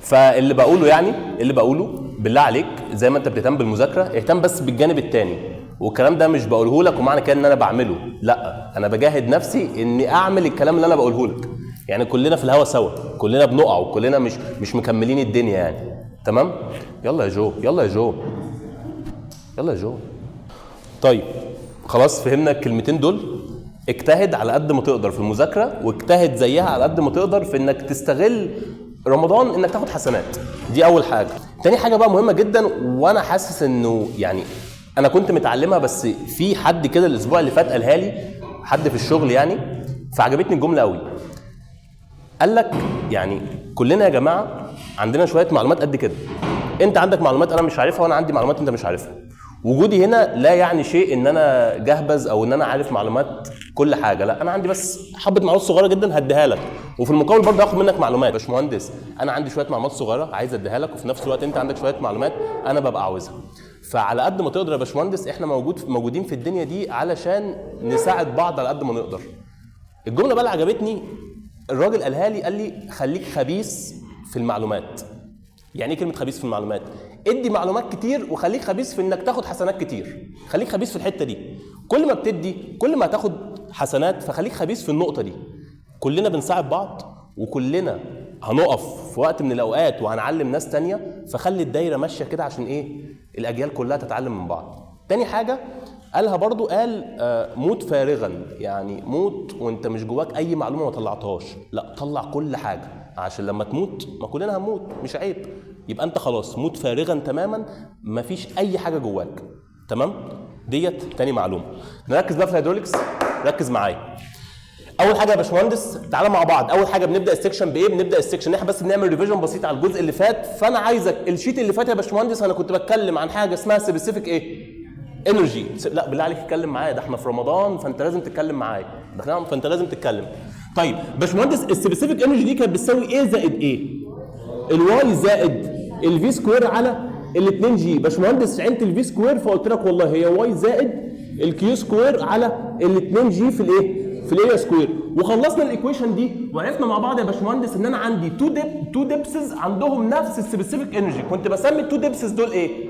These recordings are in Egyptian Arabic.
فاللي بقوله يعني، اللي بقوله بالله عليك، زي ما انت بتهتم بالمذاكره اهتم بس بالجانب التاني. والكلام ده مش بقوله لك ومعنى كده ان انا بعمله، لا، انا بجاهد نفسي اني اعمل الكلام اللي انا بقوله لك. يعني كلنا في الهوا سوا، كلنا بنقع وكلنا مش مكملين الدنيا يعني. تمام؟ يلا يا جو، يلا يا جو، يلا يا جو. طيب خلاص فهمنا الكلمتين دول. اجتهد على قد ما تقدر في المذاكره، واجتهد زيها على قد ما تقدر في انك تستغل رمضان انك تاخد حسنات. دي اول حاجة. تاني حاجة بقى مهمة جدا، وانا حاسس انه يعني انا كنت متعلمها بس في حد كده الاسبوع اللي فات قالها لي، حد في الشغل يعني، فعجبتني الجملة قوي. قال لك يعني كلنا يا جماعة عندنا شوية معلومات قد كده، انت عندك معلومات انا مش عارفها، وانا عندي معلومات انت مش عارفها. وجودي هنا لا يعني شيء ان انا جهبذ او ان انا عارف معلومات كل حاجه، لا، انا عندي بس حبه معلومات صغيرة جدا هديها لك، وفي المقابل برضه هاخد منك معلومات. باشمهندس انا عندي شوية معلومات صغيرة عايز اديها لك، وفي نفس الوقت انت عندك شوية معلومات انا ببقى عاوزها. فعلى قد ما تقدر يا باشمهندس احنا موجودين في الدنيا دي علشان نساعد بعض على قد ما نقدر. الجملة بقى اللي عجبتني الراجل قالها لي، قال لي خليك خبيث في المعلومات. يعني ايه كلمة خبيث في المعلومات؟ ادي معلومات كتير وخليك خبيث في انك تاخد حسنات كتير. خليك خبيث في الحتة دي، كل ما بتدي كل ما هتاخد حسنات، فخليك خبيث في النقطة دي. كلنا بنساعد بعض وكلنا هنقف في وقت من الاوقات وهنعلم ناس تانية، فخلي الدايرة ماشية كده عشان ايه؟ الاجيال كلها تتعلم من بعض. تاني حاجة قالها برضو، قال موت فارغا، يعني موت وانت مش جواك اي معلومة ما طلعتهاش، لا طلع كل حاجة عشان لما تموت، ما كلنا هنموت مش عيب، يبقى انت خلاص موت فارغا تماما، ما فيش اي حاجة جواك. تمام؟ ديت تاني معلومة. نركز بقى في ال hydraulics، ركز معايا. اول حاجة يا باشمهندس تعالى مع بعض، اول حاجة بنبدا ال section بايه؟ بنبدا ال section احنا بس بنعمل revision بسيط على الجزء اللي فات. فانا عايزك ال sheet اللي فات يا باشمهندس انا كنت بتكلم عن حاجة اسمها specific ايه؟ energy. لا بالله عليك اتكلم معايا، ده احنا في رمضان فانت لازم تتكلم معايا، ده فانت لازم تتكلم. طيب باشمهندس ال specific energy دي كانت بتساوي ايه زائد ايه؟ ال y زائد ال V square على ال 2 g. باشمهندس عينت ال V square، فقلت لك والله هي y زائد ال Q square على ال 2 g في الايه؟ في ال area square. وخلصنا ال equation دي وعرفنا مع بعض يا باشمهندس ان انا عندي two depths عندهم نفس ال specific energy. كنت بسمي ال two depths دول ايه؟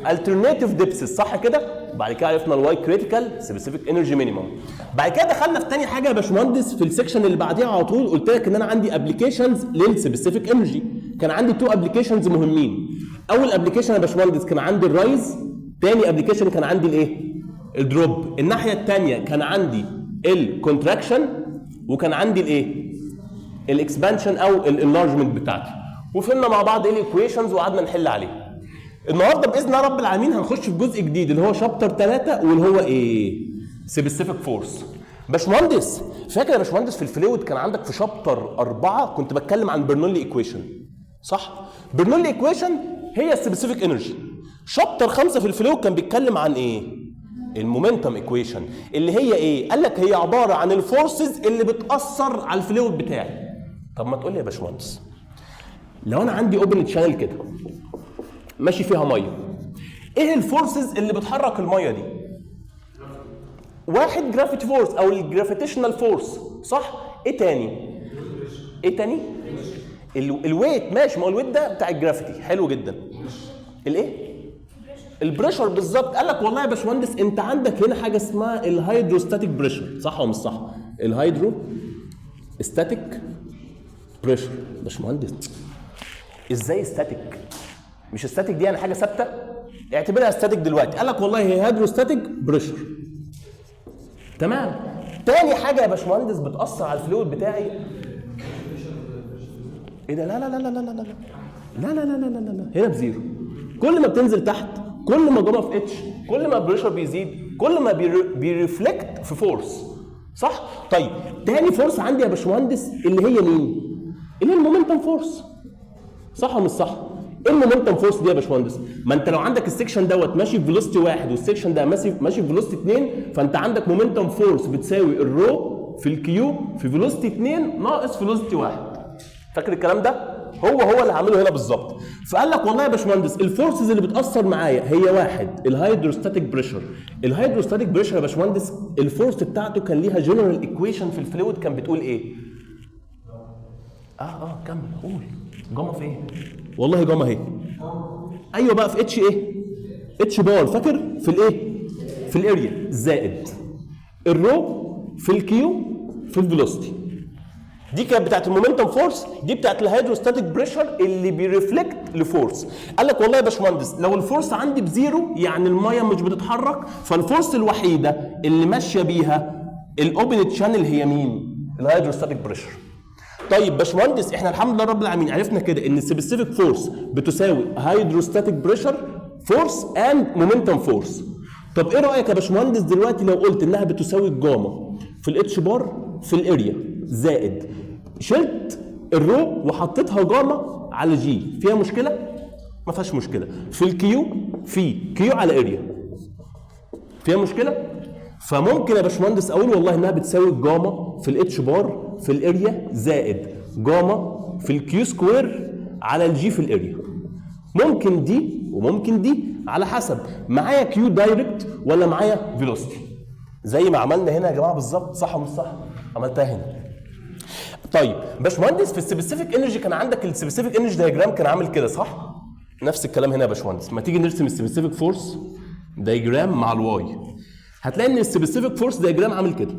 alternative depths، صح كده؟ بعد كده عرفنا ال y critical specific energy minimum. بعد كده دخلنا في تاني حاجة يا باشمهندس في ال section اللي بعديها على طول، قلت لك ان انا عندي applications لل specific energy. كان عندي two applications مهمين. اول application يا باشمهندس كان عندي ال rise، تاني application كان عندي الايه؟ ال drop. الناحية الثانية كان عندي ال contraction وكان عندي الايه؟ ال expansion او ال enlargement بتاعتي. وفهمنا مع بعض ايه ال equations وقعدنا نحل عليه. النهارده باذن الله رب العالمين هنخش في جزء جديد اللي هو chapter 3 واللي هو ايه؟ specific force. باشمهندس فاكر يا باشمهندس في ال fluid كان عندك في chapter 4 كنت بتكلم عن Bernoulli equation، صح؟ Bernoulli equation هي ال specific energy. chapter 5 في ال fluid كان بيتكلم عن ايه؟ ال momentum equation، اللي هي ايه؟ قال لك هي عبارة عن ال forces اللي بتاثر على ال fluid بتاعي. طب ما تقول لي يا باشمهندس، لو انا عندي open channel كده ماشي فيها ميه، ايه ال forces اللي بتحرك المية دي؟ واحد gravity force او ال gravitational force، صح؟ ايه تاني؟ ايه تاني؟ ال weight، ماشي، ما هو ال weight ده بتاع ال gravity، حلو جدا. الايه؟ ال pressure بالظبط. قال لك والله يا باشمهندس انت عندك هنا حاجة اسمها ال hydrostatic pressure، صح ولا مش صح؟ ال hydrostatic pressure. باشمهندس ازاي static؟ مش static دي يعني حاجة ثابته؟ اعتبرها static دلوقتي. قال لك والله هي hydrostatic pressure. تمام. تاني حاجة يا باشمهندس بتاثر على ال fluid بتاعي ايه ده؟ لا لا لا لا لا لا لا لا لا لا لا لا لا، هنا ب zero. كل ما بتنزل تحت، كل ما جاما في h، كل ما ال pressure بيزيد، كل ما بي reflect في force، صح؟ طيب تاني force عندي يا باشمهندس اللي هي مين؟ اللي هي ال momentum force، صح ولا مش صح؟ ايه ال momentum force دي يا باشمهندس؟ ما انت لو عندك ال section دوت ماشي ب velocity واحد وال section ده ماشي ب velocity اثنين، فانت عندك momentum force بتساوي ال rho في ال Q في velocity 2 ناقص velocity واحد. فاكر الكلام ده؟ هو هو اللي هعمله هنا بالظبط. فقال لك والله يا باشمهندس ال forces اللي بتاثر معايا هي واحد ال hydrostatic pressure. ال hydrostatic pressure يا باشمهندس ال force بتاعته كان ليها general equation في ال fluid، كان بتقول ايه؟ كمل قول. جاما في ايه؟ والله جاما اهي. ايوه بقى في H ايه؟ H bar، فاكر؟ في الايه؟ في ال area زائد ال rho في ال Q في ال velocity. دي كانت بتاعت ال momentum force، دي بتاعت ال hydrostatic pressure اللي بي reflect ل force. قال لك والله يا باشمهندس لو ال force عندي ب zero، يعني المية مش بتتحرك، فال force الوحيدة اللي ماشية بيها ال open channel هي مين؟ ال hydrostatic pressure. طيب باشمهندس، احنا الحمد لله رب العالمين عرفنا كده ان ال specific force بتساوي hydrostatic pressure force and momentum force. طب ايه رايك يا باشمهندس دلوقتي لو قلت انها بتساوي الجاما في ال H bar في ال area زائد، شلت ال rho وحطيتها جاما على g، فيها مشكلة؟ ما فيهاش مشكله. في ال Q في Q على area، فيها مشكلة؟ فممكن يا باشمهندس اقول والله انها بتساوي الجاما في ال H bar في ال area زائد جاما في ال Q square على ال g في ال area. ممكن دي وممكن دي على حسب معايا Q direct ولا معايا velocity، زي ما عملنا هنا يا جماعة بالظبط، صح ولا مش صح؟ عملتها هنا. طيب باشمهندس، في ال specific energy كان عندك ال specific energy diagram كان عامل كده، صح؟ نفس الكلام هنا يا باشمهندس. ما تيجي نرسم ال specific force diagram مع ال y، هتلاقي ان ال specific force diagram عامل كده.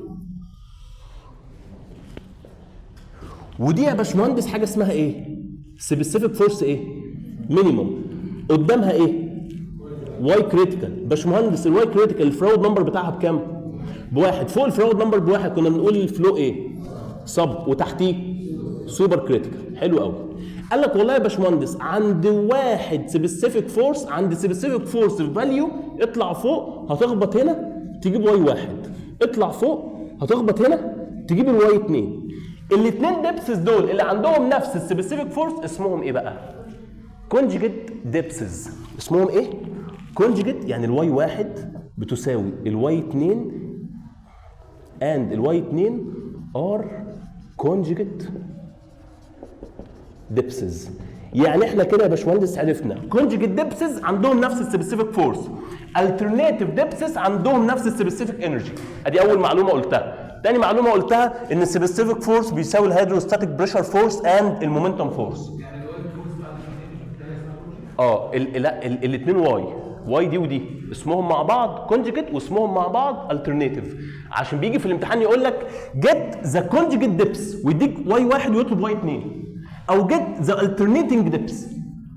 ودي يا باشمهندس حاجة اسمها ايه؟ specific force ايه؟ minimum. قدامها ايه؟ y critical. باشمهندس ال y critical ال Froude number بتاعها بكام؟ بواحد. فوق ال Froude number بواحد كنا بنقول ال flow ايه؟ sub، وتحتيه super critical. حلو قوي. قال لك والله يا باشمهندس عند واحد specific force، عند specific force value، اطلع فوق هتخبط هنا تجيب y واحد، اطلع فوق هتخبط هنا تجيب ال y اتنين. الاثنين depths دول اللي عندهم نفس ال specific force اسمهم ايه بقى؟ conjugate depths. اسمهم ايه؟ conjugate، يعني ال y واحد بتساوي ال y اتنين and ال y اتنين are conjugate depths. يعني احنا كده يا باشمهندس عرفنا conjugate depths عندهم نفس ال specific force، alternative depths عندهم نفس ال specific energy. ادي اول معلومة قلتها. تاني معلومة قلتها ان ال specific force بيساوي ال hydrostatic pressure force and ال momentum force. لا، الاثنين y، y دي ودي اسمهم مع بعض conjugate واسمهم مع بعض alternative، عشان بيجي في الامتحان يقول لك get the conjugate depths ويديك y واحد ويطلب y اثنين، او get the alternating depths،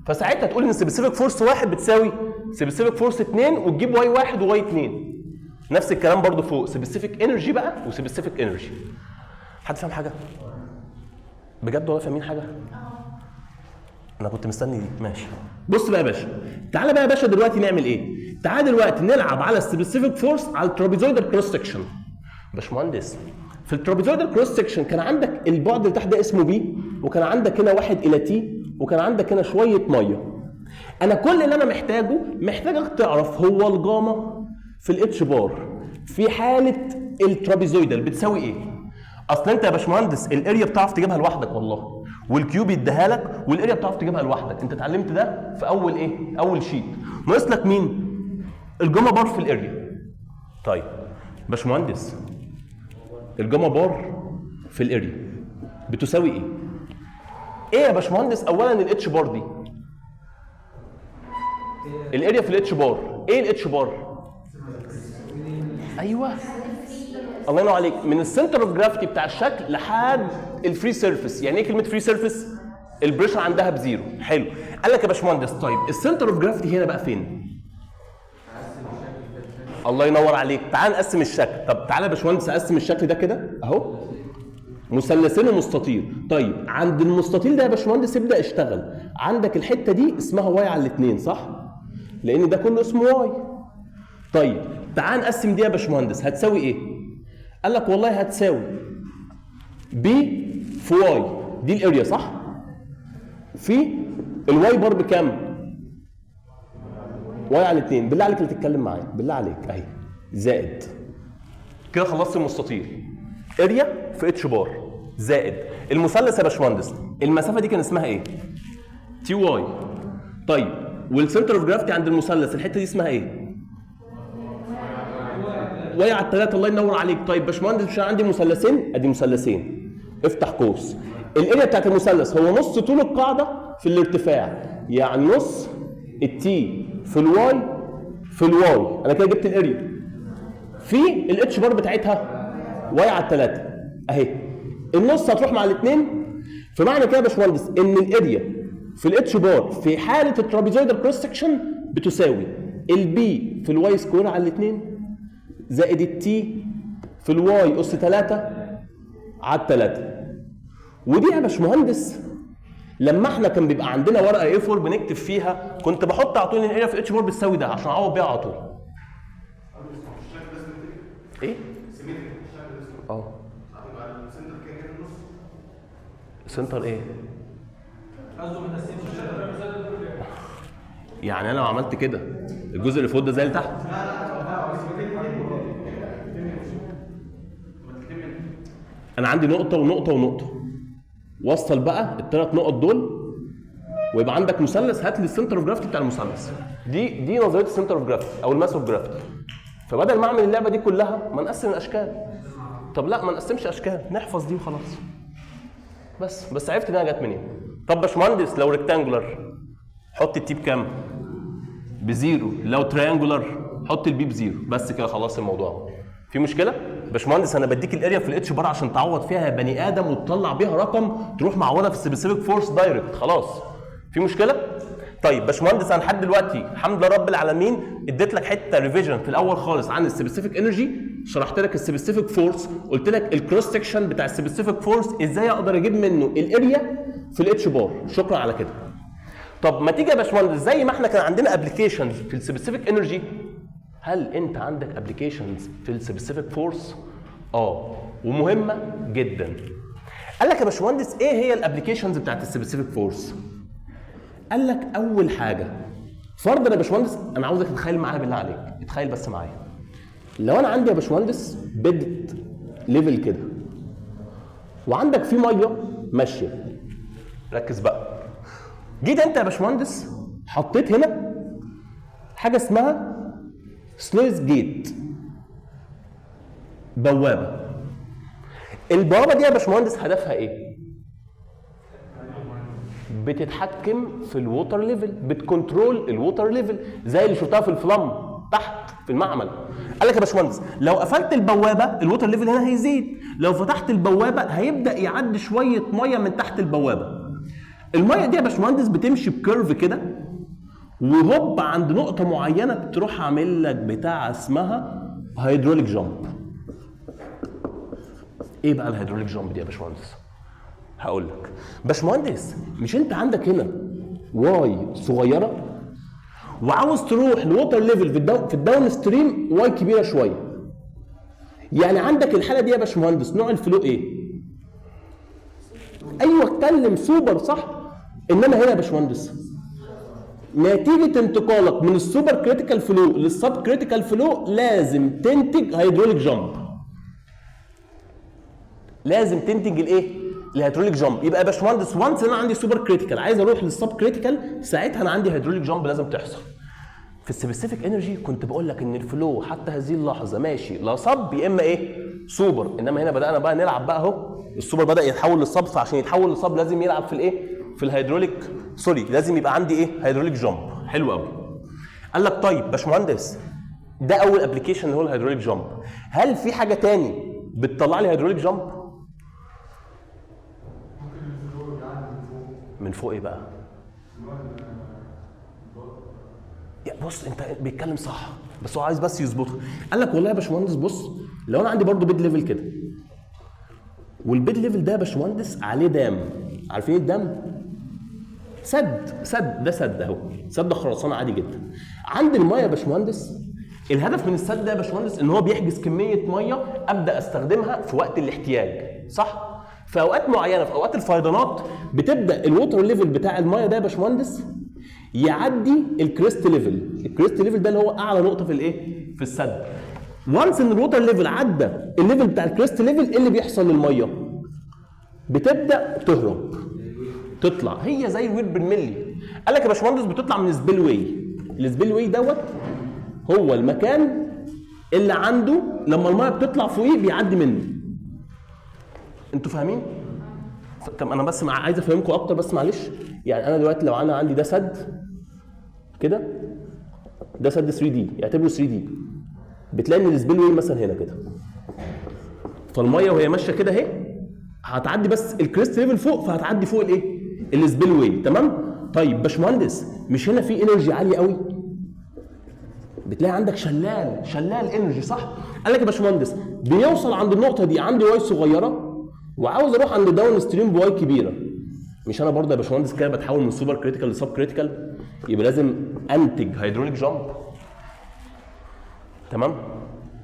فساعتها تقول ان specific force واحد بتساوي specific force اثنين وتجيب y واحد و y اثنين. نفس الكلام برضو فوق specific energy بقى و specific energy. حد فاهم حاجة؟ بجد والله فاهمين حاجة؟ انا كنت مستني دي. ماشي. بص بقى يا باشا، تعالى بقى يا باشا دلوقتي نعمل ايه؟ تعالى دلوقتي نلعب على ال specific force على ال trapezoidal cross section. باشمهندس في ال trapezoidal cross section كان عندك البعد اللي تحت ده اسمه b، وكان عندك هنا واحد الى t، وكان عندك هنا شوية مية. انا كل اللي انا محتاجه، محتاجك تعرف هو الجاما في ال H bar في حاله ال trapezoidal بتساوي ايه؟ اصل انت يا باشمهندس ال area بتعرف تجيبها لوحدك والله، وال Q بيديها لك، وال area بتعرف تجيبها لوحدك، انت اتعلمت ده في اول ايه؟ اول sheet. ناقص لك مين؟ ال gamma bar في ال area. طيب باشمهندس ال gamma bar في ال area بتساوي ايه؟ ايه يا باشمهندس؟ اولا ال H bar دي ال area في ال H bar، ايه ال H bar؟ ايوه الله ينور عليك، من ال center of gravity بتاع الشكل لحد ال free surface. يعني ايه كلمة free surface؟ ال pressure عندها ب zero. حلو. قال لك يا باشمهندس طيب ال center of gravity هنا بقى فين؟ الله ينور عليك، تعال نقسم الشكل. طب تعالى يا باشمهندس اقسم الشكل ده كده اهو، مثلثين ومستطيل. طيب عند المستطيل ده يا باشمهندس ابدا اشتغل. عندك الحتة دي اسمها y على الاثنين، صح؟ لان ده كله اسمه y. طيب تعال نقسم دي يا باشمهندس، هتساوي ايه؟ قال لك والله هتساوي b في y، دي ال area صح؟ في ال y bar بكام؟ y على الاثنين. بالله عليك اللي تتكلم معايا، بالله عليك اهي زائد كده. خلصت المستطيل، area في H bar زائد المثلث يا باشمهندس المسافة دي كان اسمها ايه؟ t y. طيب وال center of gravity عند المثلث الحتة دي اسمها ايه؟ y على الثلاثة. الله ينور عليك. طيب باشمهندس مش انا عندي مثلثين؟ ادي مثلثين، افتح قوس. ال area بتاعت المثلث هو نص طول القاعدة في الارتفاع، يعني نص ال T في ال Y في ال Y. انا كده جبت ال area في ال H bar بتاعتها Y على الثلاثة اهي. النص هتروح مع الاثنين، فمعنى كده يا باشمهندس ان ال area في ال H bar في حاله ال trapezoidal cross section بتساوي ال B في ال Y square على الاثنين زائد ال T في ال Y اس 3 على الثلاثة. ودي يا باشمهندس لما احنا كان بيبقى عندنا ورقة A4 بنكتب فيها، كنت بحط على طول ان ال area في H bar بتساوي ده عشان اعوض بيها على طول. ايه؟ اه، center ايه؟ قصده ما تقسمش الشكل. يعني انا لو عملت كده الجزء اللي فوق ده زي اللي تحت؟ انا عندي نقطة ونقطة ونقطة، وصل بقى الثلاث نقط دول ويبقى عندك مثلث. هات لي ال center of gravity بتاع المثلث. دي نظرية ال center of gravity او ال mass of gravity. فبدل ما اعمل اللعبة دي كلها ما نقسم الاشكال. طب لا، ما نقسمش اشكال، نحفظ دي وخلاص. بس عرفت انها جت منين. طب باشمهندس لو rectangular حط ال T بكام؟ ب zero. لو triangular حط ال B ب zero. بس كده خلاص الموضوع. في مشكلة؟ باشمهندس انا بديك ال area في ال H bar عشان تعوض فيها يا بني ادم وتطلع بيها رقم تروح معوضها في ال specific force direct. خلاص، في مشكلة؟ طيب باشمهندس انا لحد دلوقتي الحمد لله رب العالمين اديت لك حتة revision في الاول خالص عن ال specific energy، شرحت لك ال specific force، قلت لك ال cross section بتاع ال specific force ازاي اقدر اجيب منه ال area في ال H bar. شكرا على كده. طب ما تيجي يا باشمهندس زي ما احنا كان عندنا applications في ال specific energy، هل انت عندك applications في ال specific force؟ اه، ومهمة جدا. قال لك يا باشمهندس ايه هي ال applications بتاعت ال specific force؟ قال لك اول حاجة، فرضا يا باشمهندس انا عاوزك تتخيل معايا بالله عليك، اتخيل بس معايا. لو انا عندي يا باشمهندس bed level كده وعندك في مية ماشية، ركز بقى. جيت انت يا باشمهندس حطيت هنا حاجة اسمها sluice gate، بوابه. البوابة دي يا باشمهندس هدفها ايه؟ بتتحكم في ال water level، بت control ال water level زي اللي شفتها في ال flume تحت في المعمل. قال لك يا باشمهندس لو قفلت البوابة ال water level هنا هيزيد، لو فتحت البوابة هيبدا يعدي شوية مية من تحت البوابة. المية دي يا باشمهندس بتمشي ب curve كده، وهوب عند نقطة معينة تروح عامل لك بتاعه اسمها hydraulic jump. ايه بقى ال hydraulic jump دي يا باشمهندس؟ هقول لك باشمهندس، مش انت عندك هنا Y صغيرة وعاوز تروح ل water level في ال downstream Y كبيرة شوية، يعني عندك الحالة دي يا باشمهندس نوع ال flow ايه؟ ايوه اتكلم سوبر صح. انما هنا يا باشمهندس نتيجة انتقالك من ال supercritical flow لل subcritical flow لازم تنتج hydraulic jump. لازم تنتج الايه؟ ال hydraulic jump. يبقى يا باشمهندس once انا عندي supercritical عايز اروح لل subcritical، ساعتها انا عندي hydraulic jump لازم تحصل. في ال specific energy كنت بقول لك ان ال flow حتى هذه اللحظة ماشي لا sub يا اما ايه؟ سوبر. انما هنا بدانا بقى نلعب بقى اهو، السوبر بدا يتحول لل sub، فعشان يتحول لل sub لازم يلعب في الايه؟ في ال hydraulic، sorry لازم يبقى عندي ايه؟ hydraulic jump. حلو قوي. قال لك طيب باشمهندس ده اول application اللي هو ال hydraulic jump، هل في حاجة تاني بتطلع لي hydraulic jump؟ من فوق ايه بقى؟ يا بص انت بيتكلم صح بس هو عايز بس يظبطها. قال لك والله يا باشمهندس بص، لو انا عندي برضو bed level كده، وال bed level ده يا باشمهندس عليه dam، عارفين ايه ال dam؟ سد، سد ده سد اهو، سد خرسانه عادي جدا. عند المية يا باشمهندس، الهدف من السد ده يا باشمهندس ان هو بيحجز كمية مية ابدا استخدمها في وقت الاحتياج، صح؟ في اوقات معينة، في اوقات الفيضانات، بتبدا ال water level بتاع المية ده يا باشمهندس يعدي ال crest level. ال crest level ده اللي هو اعلى نقطة في الايه؟ في السد. once ان ال water level عدى ال level بتاع ال crest level، ايه اللي بيحصل للمية؟ بتبدا تهرب، تطلع هي زي ال weir بالملي. قال لك يا باشمهندس بتطلع من spillway. ال spillway دوت هو المكان اللي عنده لما المية بتطلع فوقيه بيعدي منه. انتوا فاهمين؟ طب انا بس عايز افهمكم اكتر بس معلش. يعني انا دلوقتي لو انا عندي ده سد كده، ده سد 3D، اعتبره 3D، بتلاقي ان ال spillway مثلا هنا كده، فالميه وهي ماشية كده اهي هتعدي بس ال crest level فوق، فهتعدي فوق الايه؟ ال spillway، تمام؟ طيب باشمهندس، مش هنا في energy عالية قوي؟ بتلاقي عندك شلال، شلال energy، صح؟ قال لك يا باشمهندس بيوصل عند النقطة دي عندي y صغيرة وعاوز اروح عند downstream ب y كبيره. مش انا برضه يا باشمهندس كده بتحول من super critical ل sub critical؟ يبقى لازم انتج hydraulic jump، تمام؟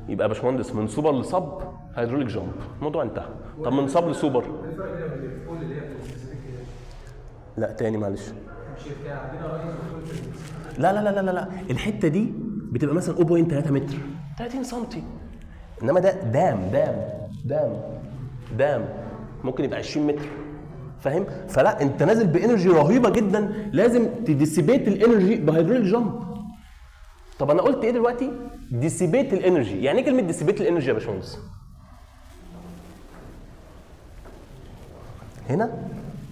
يبقى يا باشمهندس من super ل sub hydraulic jump، الموضوع انتهى. طب من sub ل super؟ ايه الفرق بين ال fall اللي هي في ال specific؟ لا، تاني معلش. مش كان عندنا rise و fall في ال specific؟ لا لا لا لا لا، الحتة دي بتبقى مثلا 0.3 متر، 30 سم، انما ده dam dam dam dam ممكن يبقى 20 متر، فاهم؟ فلا، انت نازل ب energy رهيبة جدا، لازم ت dissipate ال energy ب hydraulic jump. طب انا قلت ايه دلوقتي؟ dissipate ال energy. يعني ايه كلمة dissipate ال energy يا باشمهندس؟ هنا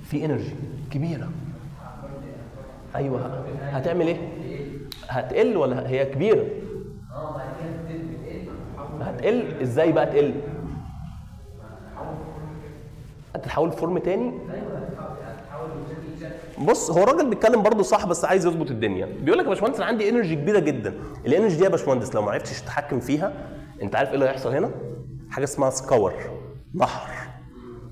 في energy كبيره، ايوه، هتعمل ايه؟ هتقل ولا هي كبيرة؟ هتقل ازاي بقى تقل؟ هتتحول form تاني. بص، هو الراجل بيتكلم برضه صح، بس عايز يظبط الدنيا. بيقول لك يا باشمهندس انا عندي energy كبيرة جدا، ال energy دي يا باشمهندس لو ما عرفتش تتحكم فيها، انت عارف ايه اللي هيحصل هنا؟ حاجة اسمها scour، نحر.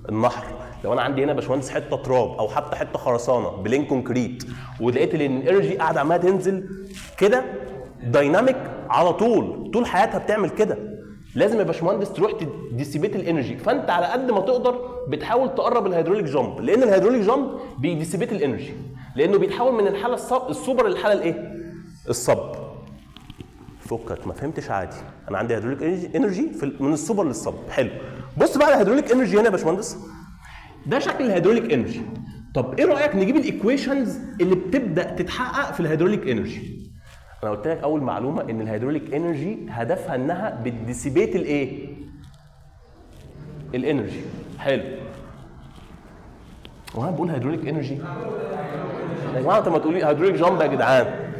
النحر لو انا عندي هنا يا باشمهندس حتة تراب او حتى حتة خرسانه plain concrete ولقيت ان ال energy قاعدة عماله تنزل كده dynamic على طول، طول حياتها بتعمل كده، لازم يا باشمهندس تروح ت dissipate ال energy. فانت على قد ما تقدر بتحاول تقرب ال hydraulic jump، لان ال hydraulic jump بي dissipate ال energy، لانه بيتحول من الحالة السوبر للحالة الايه؟ ال sub. فكك، ما فهمتش، عادي. انا عندي hydraulic energy من ال super لل sub. حلو. بص بقى على ال hydraulic energy هنا يا باشمهندس، ده شكل ال hydraulic energy. طب ايه رايك نجيب ال equations اللي بتبدا تتحقق في ال hydraulic energy؟ انا قلت لك اول معلومة ان ال hydraulic energy هدفها انها بت dissipate الايه؟ ال energy. حلو. وانا بقول hydraulic energy يا جماعه، طب ما تقولي hydraulic jump يا جدعان.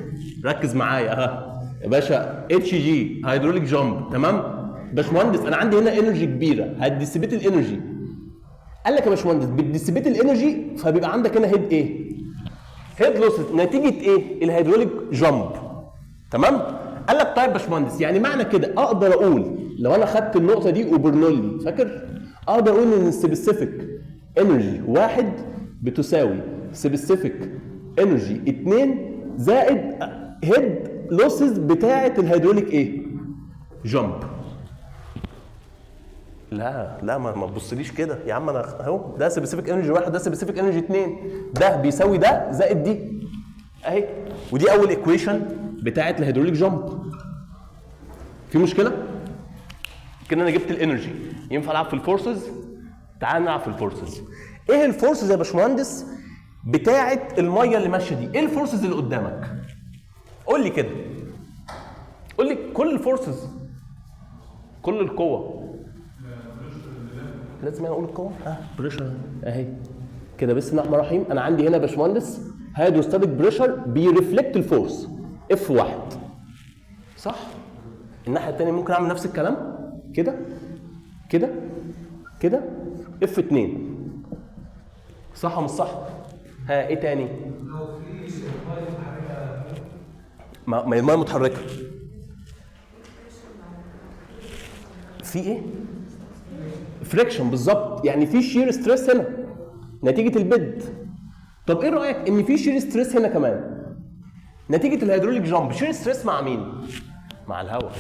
ركز معايا اهو يا باشا، HJ hydraulic jump، تمام؟ باشمهندس انا عندي هنا energy كبيرة هت dissipate ال energy. قال لك يا باشمهندس بت dissipate ال energy، فبيبقى عندك هنا head ايه؟ head loss نتيجة ايه؟ ال hydraulic jump، تمام؟ قال لك طيب باشمهندس، يعني معنى كده اقدر اقول لو انا خدت النقطة دي وبرنولي، فاكر؟ اقدر اقول ان ال specific energy 1 بتساوي specific energy 2 زائد head losses بتاعه الهيدروليك ايه؟ jump. لا لا، ما تبصليش كده يا عم، انا اهو ده specific energy 1، ده specific energy 2، ده بيساوي ده زائد دي اهي، ودي اول equation بتاعه ال hydraulic jump. في مشكلة؟ كده انا جبت ال energy، ينفع العب في ال forces؟ تعال نلعب في ال forces. ايه ال forces يا باشمهندس بتاعه المية اللي ماشية دي؟ ايه ال forces اللي قدامك؟ قول لي كده، قول لي كل ال forces، كل القوة. لازم انا اقول القوة؟ ها، pressure اهي كده. بسم الله الرحمن الرحيم، انا عندي هنا يا باشمهندس hydrostatic pressure بي reflect ال force F 1، صح؟ الناحية الثانية ممكن اعمل نفس الكلام كده كده كده F 2، صح ولا مش صح؟ ها، ايه تاني؟ لو في مية متحركه. ما المية متحركة في ايه؟ friction بالظبط، يعني في shear stress هنا نتيجة ال bed. طب ايه رايك ان في shear stress هنا كمان نتيجة ال hydraulic jump؟ shear stress مع مين؟ مع الهواء.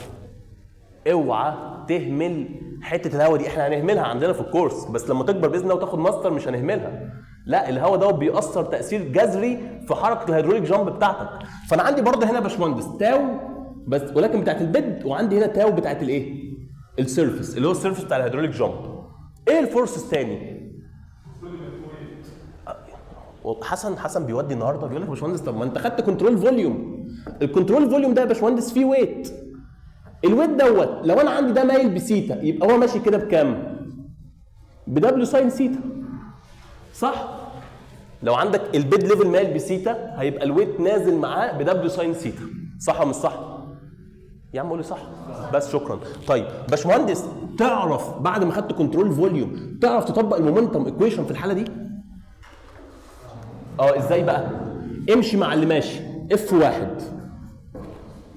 اوعى تهمل حتة الهواء دي، احنا هنهملها عندنا في الكورس، بس لما تكبر باذن الله وتاخد ماستر مش هنهملها. لا، الهواء ده بيأثر تأثير جذري في حركة ال hydraulic jump بتاعتك. فانا عندي برضه هنا يا باشمهندس tau بس ولكن بتاعت ال bed، وعندي هنا tau بتاعت الايه؟ ال surface، اللي هو ال surface بتاع ال hydraulic jump. ايه ال forces تاني؟ حسن حسن بيودي النهارده، بيقول لك يا باشمهندس طب ما انت خدت control volume، ال control volume ده يا باشمهندس فيه weight، ال weight دوت لو انا عندي ده مايل بسيتا يبقى هو ماشي كده بكام؟ ب W sine theta. صح؟ لو عندك ال bed level مايل بسيتا هيبقى ال weight نازل معاه ب W sine theta، صح ولا مش صح؟ يا عم قولي صح بس، شكرا. طيب باشمهندس، تعرف بعد ما خدت control volume تعرف تطبق ال momentum equation في الحالة دي؟ ازاي بقى؟ امشي مع اللي ماشي. F 1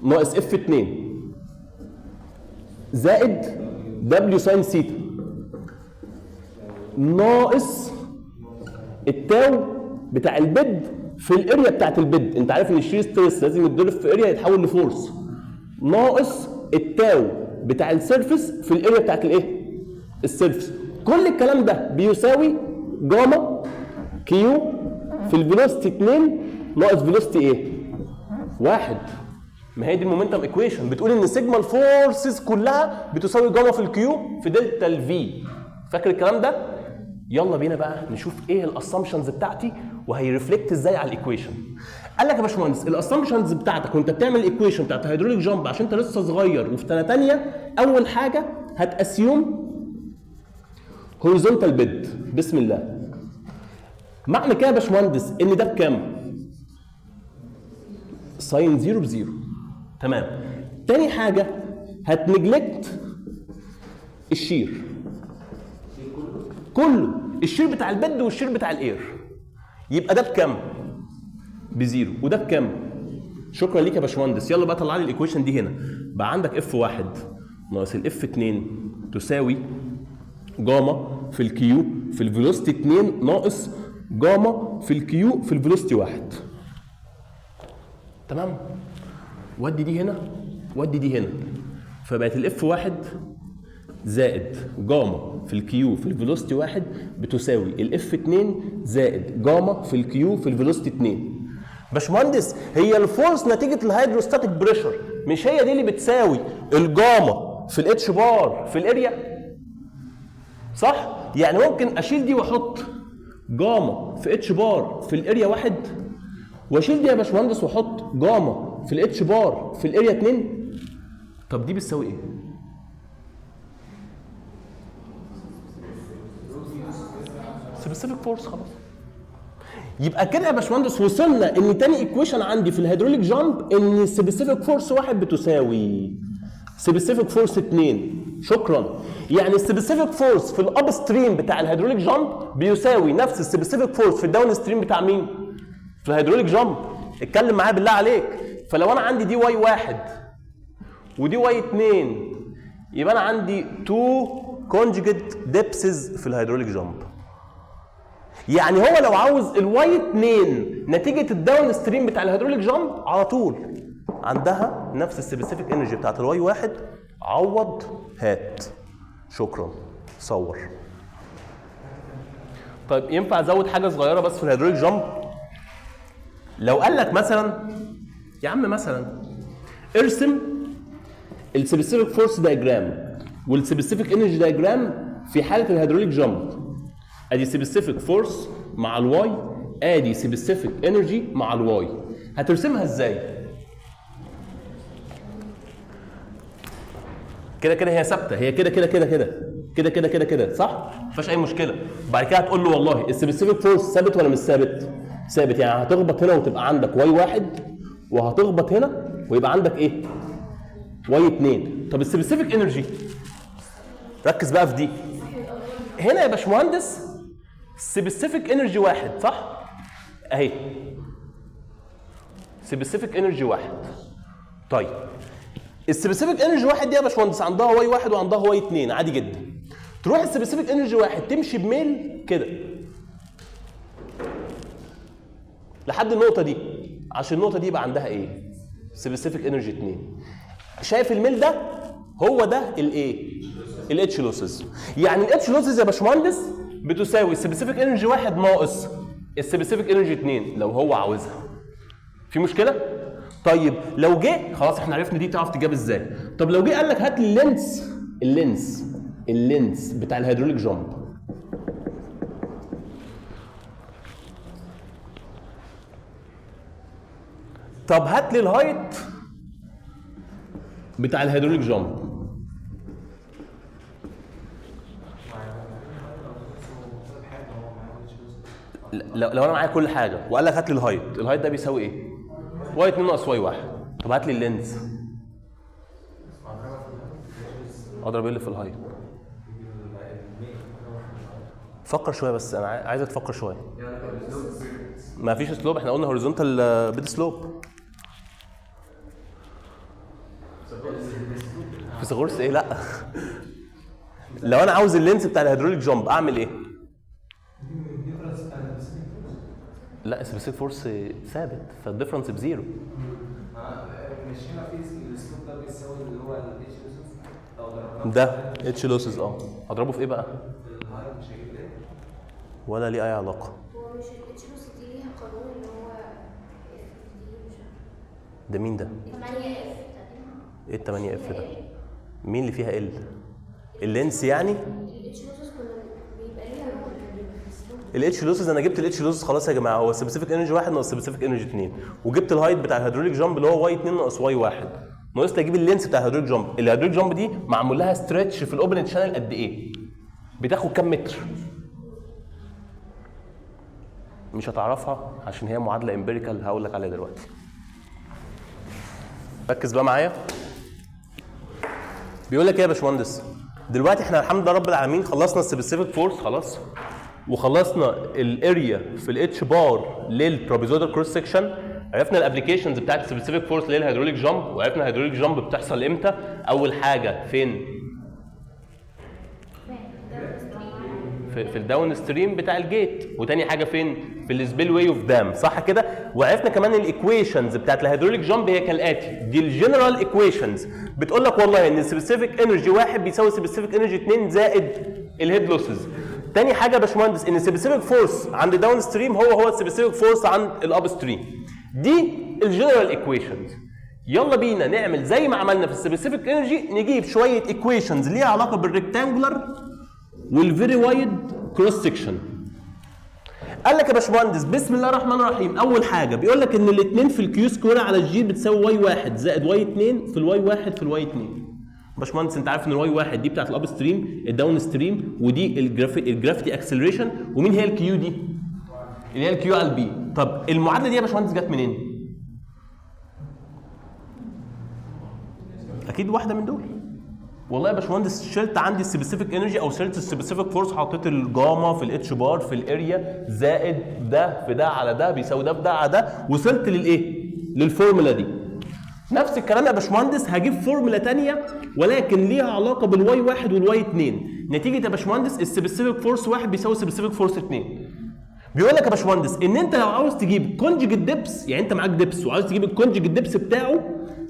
ناقص F 2 زائد W sine theta ناقص ال tau بتاع ال bed في ال area بتاعت ال bed. انت عارف ان ال shear stress لازم يتضرب في area يتحول ل force، ناقص ال tau بتاع ال surface في ال area بتاعت الايه؟ ال surface. كل الكلام ده بيساوي gamma Q في ال velocity 2 ناقص velocity ايه؟ واحد. ما هي دي ال momentum equation، بتقول ان sigma ال forces كلها بتساوي جاما في ال Q في delta ال V. فاكر الكلام ده؟ يلا بينا بقى نشوف ايه ال assumptions بتاعتي وهي reflect ازاي على ال equation. قال لك يا باشمهندس، ال assumptions بتاعتك وانت بتعمل ال equation بتاعت hydraulic jump، عشان انت لسه صغير وفي سنة ثانيه، اول حاجة هت assume horizontal bed. بسم الله. معنى كده يا باشمهندس ان ده بكام؟ sine zero ب zero. تمام. تاني حاجة هت neglect ال shear كله، ال shear بتاع ال bed وال shear بتاع ال air، يبقى ده بكام؟ ب zero. وده بكام؟ شكرا ليك يا باشمهندس. يلا بقى طلع لي ال equation دي هنا. بقى عندك F 1 ناقص ال F 2 تساوي جاما في ال Q في ال velocity 2 ناقص جاما في ال Q في ال velocity 1. تمام. ودي دي هنا ودي دي هنا، فبقت ال F 1 زائد جاما في ال Q في ال velocity 1 بتساوي ال F 2 زائد جاما في ال Q في ال velocity 2. باشمهندس، هي ال force نتيجة ال hydrostatic pressure مش هي دي اللي بتساوي الجاما في ال h bar في ال area؟ صح؟ يعني ممكن اشيل دي واحط جاما في h bar في ال area 1، واشيل دي يا باشمهندس واحط جاما في ال h bar في ال area 2. طب دي بتساوي ايه؟ specific force. خلاص، يبقى كده يا باشمهندس وصلنا ان تاني equation عندي في ال hydraulic jump ان specific force واحد بتساوي specific force 2. شكرا. يعني ال specific force في ال upstream بتاع ال hydraulic jump بيساوي نفس ال specific force في ال downstream بتاع مين؟ في ال hydraulic jump. اتكلم معايا بالله عليك. فلو انا عندي دي y واحد ودي y 2، يبقى انا عندي 2 conjugate depths في ال hydraulic jump. يعني هو لو عاوز ال y 2 نتيجة ال downstream بتاع ال hydraulic jump، على طول عندها نفس ال specific energy بتاعت ال y واحد. عوض هات. شكرا. صور. طيب، ينفع ازود حاجة صغيرة بس في ال hydraulic jump؟ لو قال لك مثلا يا عم مثلا ارسم ال specific force diagram وال specific energy diagram في حاله ال hydraulic jump، ادي specific force مع ال y، ادي specific energy مع ال y، هترسمها ازاي؟ كده كده هي ثابته، هي كده كده كده كده كده كده كده كده، صح؟ ما فيهاش اي مشكله. بعد كده هتقول له والله ال specific force ثابت ولا مش ثابت؟ ثابت. يعني هتخبط هنا وتبقى عندك y واحد، وهتخبط هنا ويبقى عندك ايه؟ y 2. طب ال specific energy، ركز بقى في دي. هنا يا باشمهندس specific energy واحد، صح؟ اهي specific energy واحد. طيب، ال specific energy واحد دي يا باشمهندس عندها y واحد وعندها y اتنين، عادي جدا. تروح ال specific energy واحد تمشي بميل كده لحد النقطة دي، عشان النقطة دي يبقى عندها ايه؟ specific energy 2. شايف الميل ده؟ هو ده الايه؟ ال H losses. يعني ال H losses يا باشمهندس بتساوي specific energy واحد ناقص ال specific energy 2 لو هو عاوزها. في مشكلة؟ طيب لو جه، خلاص احنا عرفنا دي تعرف تجاب ازاي. طب لو جه قال لك هات لي ال length ال length ال length بتاع ال hydraulic jump، طب هات لي ال height بتاع ال hydraulic jump. لو انا معايا كل حاجة وقال لك هات لي ال height، ال height ده بيساوي ايه؟ y 2 ناقص y 1. طب هات لي ال length، اضرب ايه اللي في ال height؟ فكر شوية بس، انا عايزك تفكر شويه. ما فيش slope، احنا قلنا horizontal bed slope. فيثاغورس ايه؟ لا. لو انا عاوز ال length بتاع ال hydraulic jump اعمل ايه؟ لا، specific force ثابت، فال difference ب zero. مش هنا في ال slope ده بيساوي اللي هو ال H losses لو ضربناه ده H losses، هضربه في ايه بقى؟ في ال height مش هيجيب ليه؟ ولا ليه اي علاقة. هو مش ال H loss دي ليها قانون اللي هو F دي مش عارفه. ده مين ده؟ 8 F تقريبا. ايه ال 8 F ده؟ مين اللي فيها ال؟ ال length يعني؟ ال H losses كنا بيبقى ليها rule، كان بيبقى في ال slope. ال H losses، انا جبت ال H losses خلاص يا جماعه، هو specific energy 1 ناقص specific energy 2، وجبت ال height بتاع ال hydraulic jump اللي هو y 2 ناقص y 1، ناقص لي اجيب ال length بتاع ال hydraulic jump. ال hydraulic jump دي معمول لها stretch في ال open channel قد ايه؟ بتاخد كام متر؟ مش هتعرفها عشان هي معادلة empirical، هقول لك عليها دلوقتي. ركز بقى معايا. بيقول لك ايه يا باشمهندس؟ دلوقتي احنا الحمد لله رب العالمين خلصنا ال specific force خلاص، وخلصنا ال area في ال H bar لل trapezoidal cross section، عرفنا ال applications بتاعت ال specific force لل hydraulic jump، وعرفنا ال hydraulic jump بتحصل امتى. اول حاجة فين؟ في ال downstream بتاع ال gate، وتاني حاجة فين؟ في ال spillway of dam، صح كده؟ وعرفنا كمان ال equations بتاعت ال hydraulic jump هي كالاتي، دي ال general equations بتقول لك والله ان specific energy 1 بيساوي specific energy 2 زائد ال head losses. تاني حاجة يا باشمهندس ان specific force عند downstream هو specific force عند ال upstream. دي ال general equations. يلا بينا نعمل زي ما عملنا في ال specific energy، نجيب شوية equations ليها علاقة بال rectangular وال very wide cross section. قال لك يا باشمهندس بسم الله الرحمن الرحيم، اول حاجة بيقول لك ان الاثنين في ال Q square على ال G بتساوي y 1 زائد y 2 في ال y 1 في ال y 2. باشمهندس انت عارف ان ال y 1 دي بتاعت ال upstream، ال downstream، ودي ال gravity acceleration، ومين هي ال Q دي؟ اللي هي ال Q على ال B. طب المعادلة دي يا باشمهندس جت منين؟ اكيد واحدة من دول. والله يا باشمهندس شلت عندي ال specific energy او شلت ال specific force، حطيت الجاما في ال H bar في ال area زائد ده في ده على ده بيساوي ده في ده على ده، وصلت للايه؟ للفورمولا دي. نفس الكلام يا باشمهندس هجيب فورمولا ثانية ولكن ليها علاقة بال y 1 وال y 2. نتيجة يا باشمهندس ال specific force 1 بيساوي specific force 2. بيقول لك يا باشمهندس ان انت لو عاوز تجيب conjugate depth، يعني انت معاك depth وعاوز تجيب ال conjugate depth بتاعه،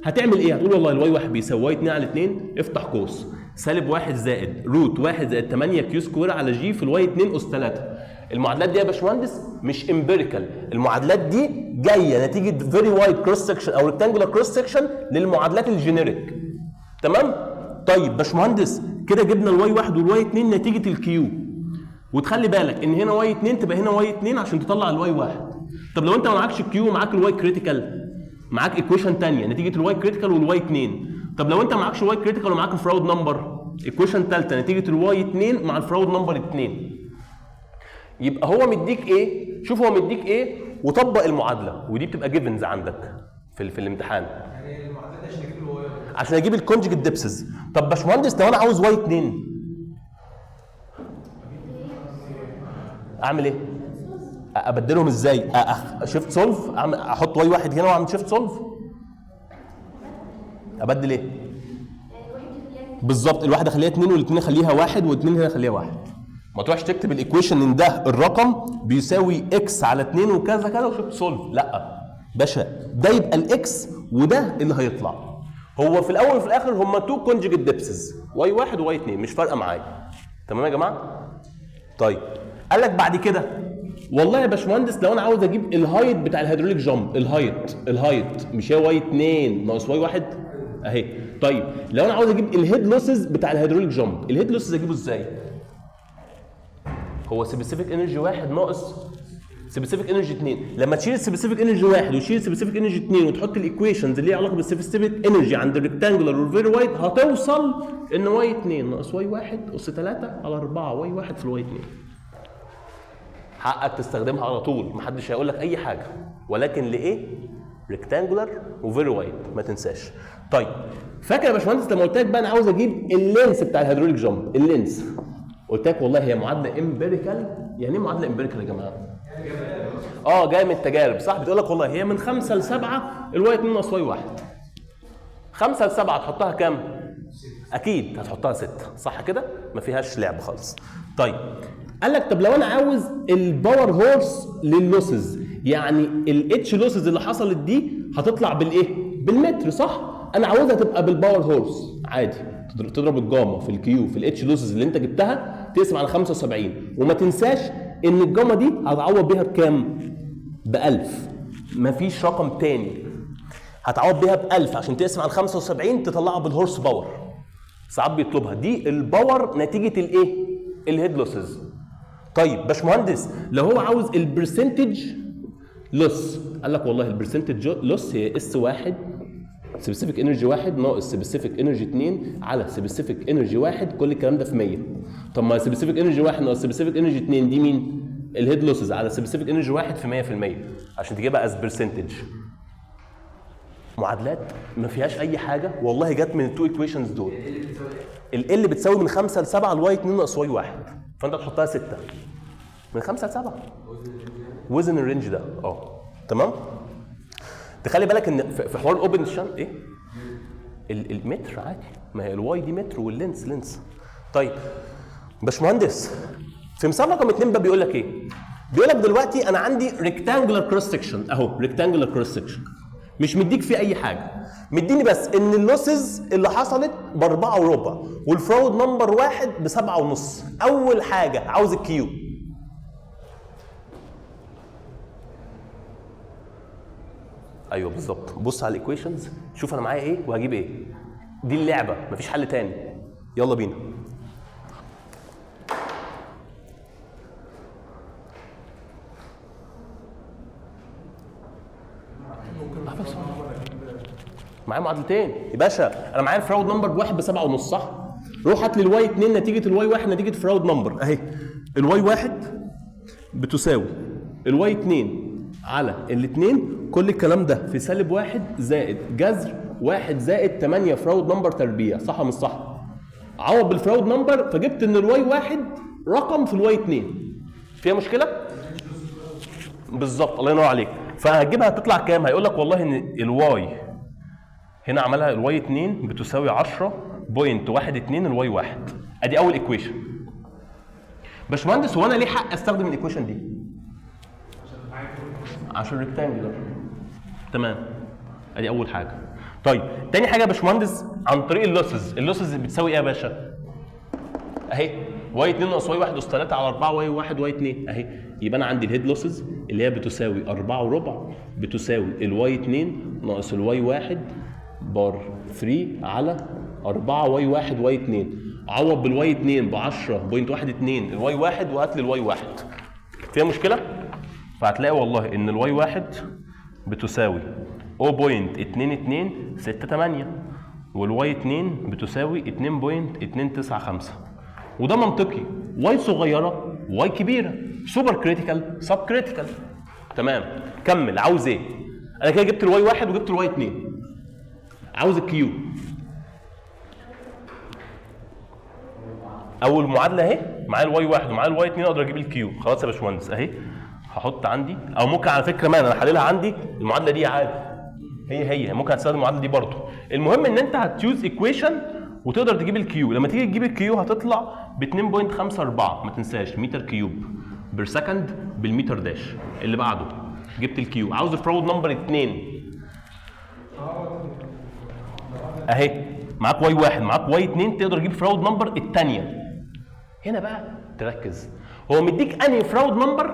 هتعمل ايه؟ هتقول والله ال y 1 بيساوي y 2 على 2، افتح قوس سالب 1 زائد root 1 زائد 8 Q square على G في ال y 2 اس 3. المعادلات دي يا باشمهندس مش empirical، المعادلات دي جاية نتيجة very wide cross section او rectangular cross section للمعادلات ال generic. تمام؟ طيب باشمهندس كده جبنا ال y 1 وال y 2 نتيجة ال Q، وتخلي بالك ان هنا y 2 تبقى هنا y 2 عشان تطلع ال y 1. طب لو انت ما معكش Q ومعاك ال y critical، معاك equation ثانية نتيجة ال y critical وال y 2. طب لو انت معكش y critical ومعاك ال Froude number، equation ثالثة نتيجة ال y 2 مع ال Froude number 2. يبقى هو مديك ايه؟ شوف هو مديك ايه وطبق المعادلة، ودي بتبقى givens عندك في الامتحان. يعني المعادلة دي عشان اجيب ال y عشان اجيب ال conjugate depths. طب باشمهندس لو انا عاوز y 2 اعمل ايه؟ ابدلهم ازاي؟ shift solve، احط y واحد هنا واعمل shift solve؟ ابدل ايه؟ بالظبط، الواحدة اخليها 2 والاثنين اخليها 1 والاثنين هنا اخليها 1. ما تروحش تكتب ال equation ان ده الرقم بيساوي x على 2 وكذا كذا و shift solve، لا باشا ده يبقى ال x وده اللي هيطلع. هو في الاول وفي الاخر هما two conjugate depths، y 1 و y 2، مش فارقه معايا. تمام يا جماعة؟ طيب قال لك بعد كده والله يا باشمهندس لو انا عاوز اجيب ال height بتاع ال hydraulic jump، ال height، ال height مش هي y 2 ناقص y 1 اهي. طيب لو انا عاوز اجيب ال head losses بتاع ال hydraulic jump، ال head losses اجيبه ازاي؟ هو specific energy 1 ناقص specific energy 2. لما تشيل specific energy 1 وتشيل specific energy 2 وتحط ال equations اللي ليها علاقة بال specific energy عند ال rectangular وال very wide، هتوصل ان y 2 ناقص y 1 اس 3 على 4 y 1 في ال y 2. حقك تستخدمها على طول، محدش هيقول لك اي حاجة، ولكن لايه؟ rectangular و very wide، ما تنساش. طيب فاكر يا باشمهندس لما قلت لك بقى انا عاوز اجيب ال length بتاع ال hydraulic jump، ال length قلت لك والله هي معادلة empirical. يعني ايه معادلة empirical يا جماعة؟ جاية من التجارب صح؟ بتقول لك والله هي من 5 ل 7 ال Y 2 ناقص Y 1. 5 ل 7 تحطها كام؟ اكيد هتحطها 6 صح كده؟ ما فيهاش لعب خالص. طيب قال لك طب لو انا عاوز ال power horse لل losses، يعني ال H losses اللي حصلت دي هتطلع بالايه؟ بالمتر صح؟ انا عاوزها تبقى بال power horse عادي، تضرب الجاما في ال Q في ال H losses اللي انت جبتها تقسم على 75، وما تنساش ان الجاما دي هتعوض بيها بكام؟ ب 1000، مفيش رقم تاني. هتعوض بيها ب 1000 عشان تقسم على 75 تطلعها بال horse power. ساعات بيطلبها دي ال power نتيجة الايه؟ ال head losses. طيب باشمهندس لو هو عاوز ال percentage loss، قال لك والله ال percentage loss هي S 1 specific energy 1 ناقص specific energy 2 على specific energy 1، كل الكلام ده في 100. طب ما specific energy 1 ناقص specific energy 2 دي مين؟ ال head losses على specific energy 1 في 100% عشان تجيبها as percentage. معادلات ما فيهاش اي حاجة والله، جت من ال two equations دول. ال L بتساوي من 5 ل 7 ال Y 2 ناقص Y 1، فانت تحطها 6 من 5 ل 7 within ال range ده. تمام. تخلي بالك ان في حوار ال open channel ايه؟ المتر عادي، ما هي ال Y دي متر وال length length. طيب باشمهندس في مثال رقم 2 بقى بيقول لك ايه؟ بيقول لك دلوقتي انا عندي rectangular cross section اهو، rectangular cross section مش مديك فيه اي حاجة، مديني بس ان ال losses اللي حصلت ب4.25 وال Froude number 1 ب7.5. اول حاجة عاوز ال Q. ايوه بالظبط، بص على ال equations شوف انا معايا ايه وهجيب ايه. دي اللعبة مفيش حل تاني. يلا بينا. معايا معادلتين يا باشا، انا معايا ال Froude number بواحد ب7.5 صح؟ روح هات لي ال Y 2 نتيجة ال Y 1 نتيجة Froude number اهي. ال Y 1 بتساوي ال Y 2 على الاثنين، كل الكلام ده في سالب 1 زائد جذر 1 زائد 8 Froude number تربيع، صح ولا مش صح؟ عوض بال Froude number فجبت ان ال Y 1 رقم في ال Y 2. فيها مشكلة؟ بالظبط، الله ينور عليك. فهتجيبها هتطلع كام؟ هيقول لك والله ان ال Y هنا عملها ال Y 2 بتساوي 10.12 ال Y 1. ادي اول equation. باشمهندس هو انا ليه حق استخدم ال equation دي؟ عشان rectangular. تمام، ادي اول حاجة. طيب تاني حاجة يا باشمهندس عن طريق ال losses، ال losses بتساوي ايه يا باشا؟ اهي Y 2 ناقص Y 1 اس 3 على 4 Y 1 Y 2 اهي. يبقى انا عندي ال head losses اللي هي بتساوي 4.25 بتساوي ال Y 2 ناقص ال Y 1 بار 3 على 4 Y 1 Y 2. عوض بال Y 2 ب 10.12 ال Y 1 وهات لي ال Y 1. فيها مشكلة؟ فهتلاقي والله ان ال Y 1 بتساوي 0.2268 وال Y 2 بتساوي 2.295، وده منطقي. Y صغيرة Y كبيرة، super critical sub critical. تمام، كمل. عاوز ايه؟ انا كده جبت ال Y 1 وجبت ال Y 2، عاوز ال Q. اول معادلة اهي، معايا ال Y 1 ومعايا ال Y 2، اقدر اجيب ال Q. خلاص يا باشمهندس اهي، هحط عندي، او ممكن على فكرة ما انا حللها عندي المعادلة دي عادي، هي ممكن هتستخدم المعادلة دي برضه. المهم ان انت هت use equation وتقدر تجيب ال Q. لما تيجي تجيب ال Q هتطلع ب 2.54، ما تنساش meter cube per second بال meter dash. اللي بعده جبت ال Q، عاوز ال Froude number 2 اهي، معاك Y 1 معاك Y 2، تقدر تجيب Froude number الثانية. هنا بقى تركز، هو مديك انهي Froude number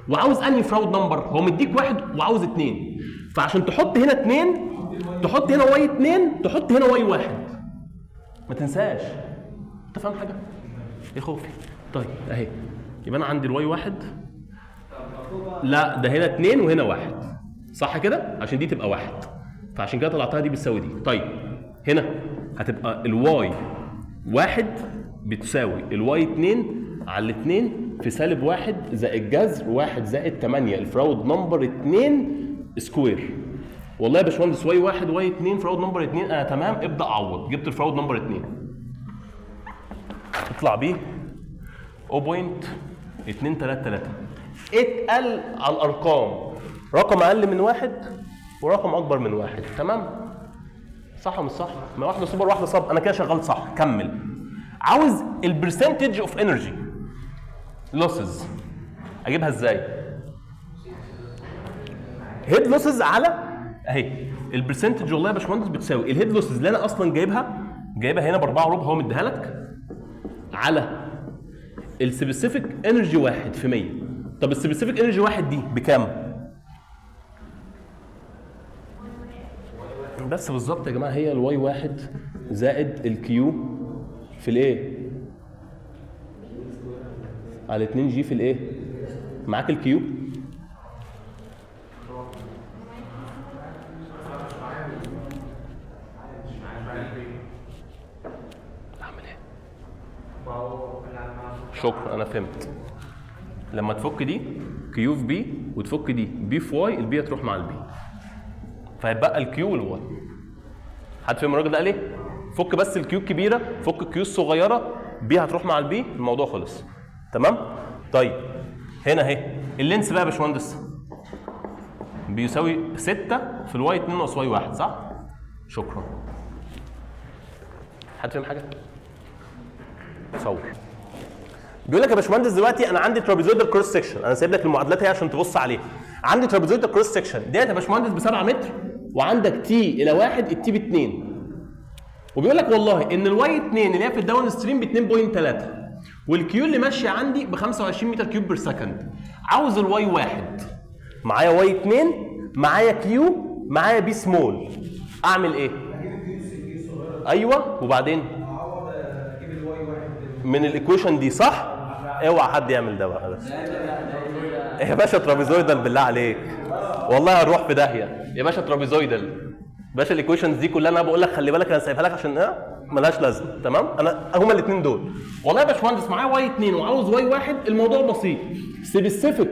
وعاوز انهي Froude number. هو مديك واحد وعاوز اثنين، فعشان تحط هنا اثنين تحط هنا Y 2 تحط هنا Y 1. ما تنساش. انت فاهم حاجة؟ يا خوفي. طيب اهي، يبقى انا عندي ال Y 1، لا ده هنا 2 وهنا 1، صح كده؟ عشان دي تبقى 1، فعشان كده طلعتها دي بتساوي دي. طيب هنا هتبقى ال Y 1 بتساوي ال Y 2 على 2 في سالب 1 زائد جذر 1 زائد 8 ال Froude number 2 square. والله يا باشمهندس Y 1 Y 2 Froude number 2 انا تمام. ابدا عوض، جبت ال Froude number 2 اطلع بيه 0.233. اتقل على الارقام، رقم اقل من واحد ورقم اكبر من واحد، تمام؟ صح ولا مش صح؟ ما واحدة سوبر واحدة sub، انا كده شغال صح. كمل. عاوز ال percentage of energy losses، اجيبها ازاي؟ head losses على اهي ال percentage. والله يا باشمهندس بتساوي ال head losses اللي انا اصلا جايبها هنا ب 4 وربع هو مديها لك، على ال specific energy 1 في 100. طب ال specific energy 1 دي بكام؟ بس بالظبط يا جماعة، هي ال Y 1 زائد ال Q في الايه؟ على 2 g في الايه؟ معاك ال Q؟ اعمل ايه؟ شكرا انا فهمت. لما تفك دي Q في P وتفك دي P في Y، ال P هتروح مع ال P، فهيتبقى ال Q وال Y. حد فهم الراجل ده قال ايه؟ فك بس ال Q الكبيرة، فك ال Q الصغيرة، P هتروح مع ال P، الموضوع خلص. تمام؟ طيب هنا اهي ال length بقى يا باشمهندس بيساوي 6 في ال Y 2 ناقص Y 1، صح؟ شكرا. حد فاهم حاجة؟ صور. بيقول لك يا باشمهندس دلوقتي انا عندي trapezoidal cross section، انا سايب لك المعادلات اهي عشان تبص عليها. عندي trapezoidal cross section ديت يا باشمهندس ب 7 متر، وعندك t الى 1 ال t ب 2، وبيقول لك والله ان ال Y 2 اللي هي في ال downstream ب 2.3، وال Q اللي ماشية عندي ب 25 متر cube per second. عاوز ال Y 1، معايا Y 2، معايا Q، معايا p small، اعمل ايه؟ ايوه، وبعدين من ال equation دي، صح؟ اوعى حد يعمل ده بقى بس يا باشا. trapezoidal بالله عليك، والله هنروح في داهية يا باشا. trapezoidal باشا، ال equations دي كلها انا بقول لك خلي بالك، انا سايبها لك عشان ايه؟ ملهاش لازمه. تمام؟ انا هما الاثنين دول. والله يا باشمهندس معايا Y 2 وعاوز Y 1، الموضوع بسيط. specific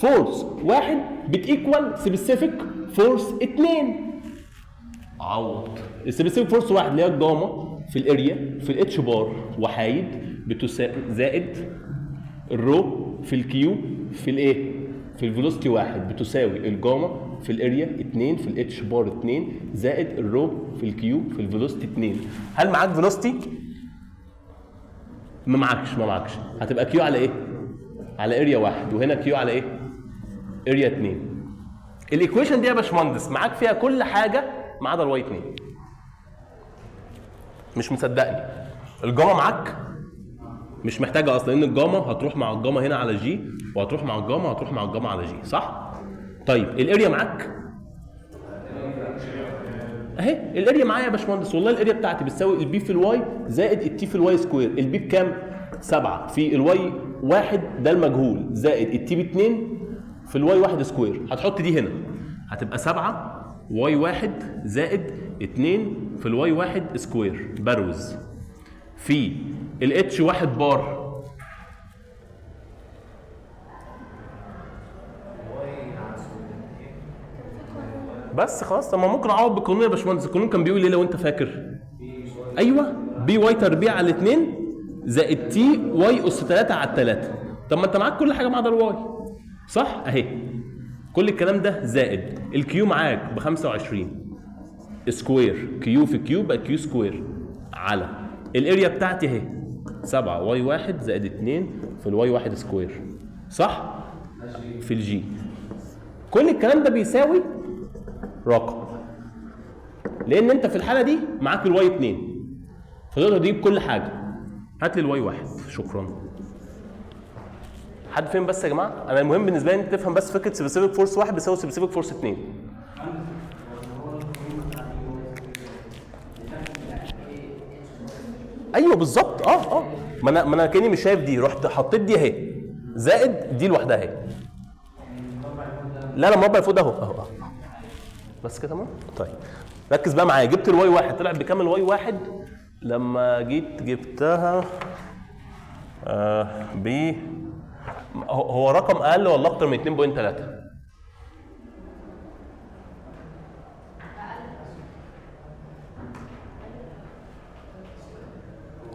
force 1 بت equal specific force 2. عوض ال specific force 1 اللي هي الجاما في ال area في ال h bar وحايد بتساوي زائد ال rho في ال Q في الايه؟ في ال velocity 1 بتساوي الجاما في ال area 2 في ال h bar 2 زائد ال rho في ال Q في ال velocity 2. هل معاك velocity؟ ما معاكش، ما معاكش. هتبقى Q على ايه؟ على area 1، وهنا Q على ايه؟ area 2. ال equation دي يا باشمهندس معاك فيها كل حاجة ما عدا ال Y 2. مش مصدقني؟ الجاما معاك؟ مش محتاجه اصلا، لان الجاما هتروح مع الجاما هنا على g، وهتروح مع الجاما، هتروح مع الجاما على g، صح؟ طيب ال area معاك؟ اهي ال area معايا يا باشمهندس. والله ال area بتاعتي بتساوي ال P في ال Y زائد ال T في ال Y square. ال P بكام؟ 7 في ال Y 1 ده المجهول زائد ال T ب 2 في ال Y 1 square. هتحط دي هنا هتبقى 7 Y 1 زائد 2 في ال Y 1 square بروز في ال h 1 بار بس خلاص. طب ما ممكن اعوض بالقانون يا باشمهندس. القانون كان بيقول ايه لو انت فاكر؟ ايوه، P Y تربيع على 2 زائد T Y اس 3 على 3. طب ما انت معاك كل حاجة ما عدا ال Y، صح؟ اهي كل الكلام ده زائد ال Q معاك ب 25 square، Q في Q بقى Q square على ال area بتاعتي اهي 7 Y 1 زائد 2 في ال Y 1 square، صح؟ في ال g. كل الكلام ده بيساوي رقم، لان انت في الحالة دي معاك ال Y 2 فتقدر تجيب كل حاجة. هات لي ال Y 1. شكرا. حد فهم بس يا جماعة؟ انا المهم بالنسبة لي انت تفهم بس فكرة specific force 1 بيساوي specific force 2. ايوه بالظبط. ما انا كاني مش شايف دي، رحت حطيت دي اهي زائد دي لوحدها اهي. لا لا، مربع فوق ده اهو اهو. بس كده تمام. طيب ركز بقى معايا. جبت ال Y 1 طلع بكام ال Y 1 لما جيت جبتها؟ ب هو رقم اقل ولا اكتر من 2.3؟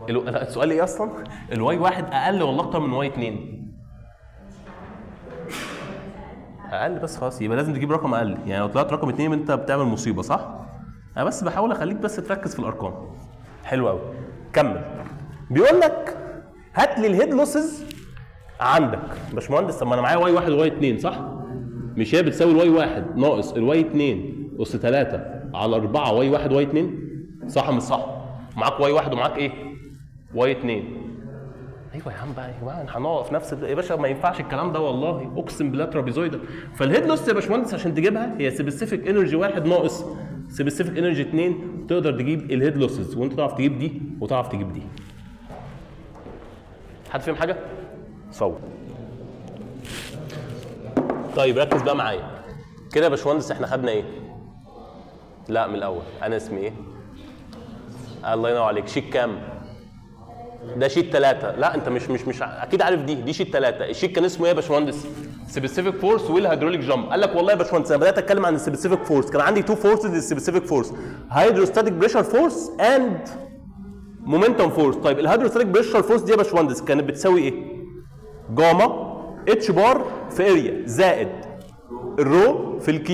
السؤال ايه اصلا؟ ال y 1 اقل ولا اكتر من y 2؟ اقل بس خلاص، يبقى لازم تجيب رقم اقل، يعني لو طلعت رقم 2 انت بتعمل مصيبة صح؟ انا بس بحاول اخليك بس تركز في الارقام. حلو قوي، كمل. بيقول لك هات لي ال head losses عندك باشمهندس. طب ما انا معايا y 1 و y 2 صح؟ مش هي بتساوي ال y 1 ناقص ال y 2 اس 3 على 4 y 1 y 2؟ صح مش صح؟ معاك y 1 ومعاك ايه؟ y 2. ايوه يا عم بقى، يا جماعة احنا هنقف نفس يا باشا ما ينفعش الكلام ده والله، اقسم بالله trapezoidal. فال head loss يا باشمهندس عشان تجيبها هي specific energy 1 ناقص specific energy 2، تقدر تجيب ال head losses، وانت تعرف تجيب دي وتعرف تجيب دي. حد فاهم حاجة؟ صور. طيب ركز بقى معايا كده يا باشمهندس، احنا خدنا ايه؟ لا من الاول، انا اسمي ايه؟ الله ينور عليك. sheet كام؟ ده sheet 3. لا انت مش مش مش اكيد عارف دي sheet 3. ال sheet كان اسمه ايه يا باشمهندس؟ specific force وال hydraulic jump. قال لك والله يا باشمهندس انا بدات اتكلم عن ال specific force، كان عندي two forces لل specific force، hydrostatic pressure force and momentum force. طيب ال hydrostatic pressure force دي يا باشمهندس كانت بتساوي ايه؟ gamma h bar في area زائد ال rho في ال Q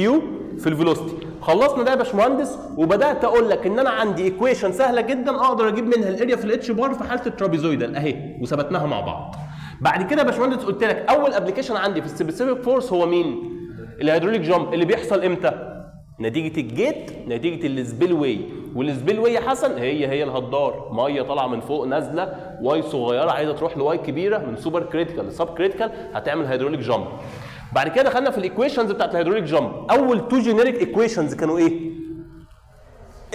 في ال velocity. خلصنا ده يا باشمهندس، وبدات اقول لك ان انا عندي equation سهلة جدا اقدر اجيب منها ال area في ال h bar في حاله ال trapezoidal اهي، وثبتناها مع بعض. بعد كده يا باشمهندس قلت لك اول application عندي في ال specific force هو مين؟ ال hydraulic jump، اللي بيحصل امتى؟ نتيجة ال gate، نتيجة ال spillway. وال spillway يا حسن هي الهدار، مية طالعه من فوق نازله y صغيرة عايزه تروح ل y كبيرة من super critical ل sub critical، هتعمل hydraulic jump. بعد كده دخلنا في ال equations بتاعت ال hydraulic jump. اول two generic equations كانوا ايه؟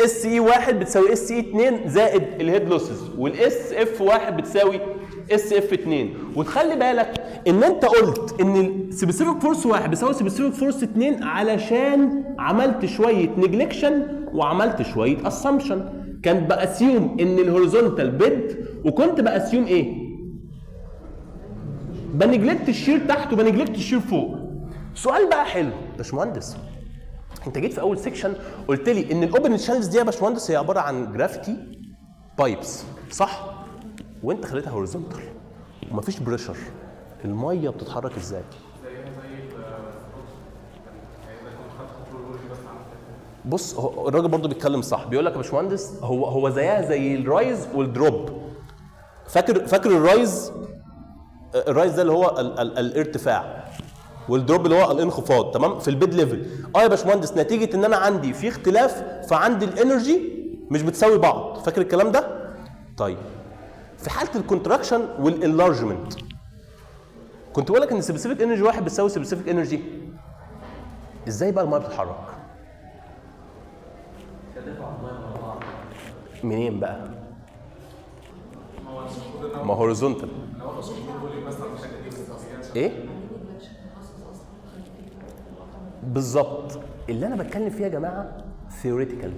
S e 1 بتساوي S e 2 زائد ال head losses، وال S f 1 بتساوي S f 2. وتخلي بالك ان انت قلت ان ال specific force 1 بيساوي specific force 2 علشان عملت شوية neglection وعملت شوية assumption. كان ب assume ان ال horizontal bed، وكنت ب assume ايه؟ ب neglect ال shear تحت وب neglect ال shear فوق. سؤال بقى حلو باشمهندس، انت جيت في اول section قلت لي ان ال open channels دي يا باشمهندس هي عبارة عن gravity pipes صح؟ وانت خليتها horizontal ومفيش pressure، المية بتتحرك ازاي؟ بص هو الراجل برضو بيتكلم صح، بيقول لك يا باشمهندس هو زيها زي ال rise وال drop. فاكر ال rise؟ ال rise ده اللي هو ال ال الارتفاع، وال drop اللي هو الانخفاض، تمام؟ في ال bed level. يا باشمهندس نتيجة ان انا عندي في اختلاف فعندي ال energy مش بتساوي بعض، فاكر الكلام ده؟ طيب في حاله ال contraction وال enlargement كنت بقول لك ان specific energy واحد بتساوي specific energy، ازاي بقى المية بتتحرك؟ منين بقى؟ ما horizontal. ايه؟ بالظبط اللي انا بتكلم فيه يا جماعة theoretical.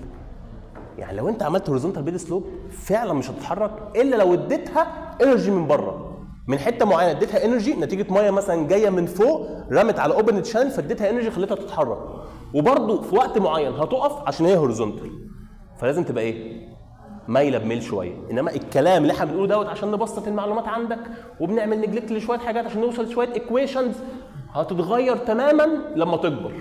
يعني لو انت عملت horizontal bed slope فعلا مش هتتحرك الا لو اديتها energy من بره، من حتة معينة اديتها energy نتيجة مية مثلا جاية من فوق رمت على open channel فاديتها energy خلتها تتحرك، وبرده في وقت معين هتقف عشان هي horizontal، فلازم تبقى ايه؟ مايلة بميل شوية. انما الكلام اللي احنا بنقوله دوت عشان نبسط المعلومات عندك وبنعمل neglect لشويه حاجات عشان نوصل لشويه equations هتتغير تماما لما تكبر.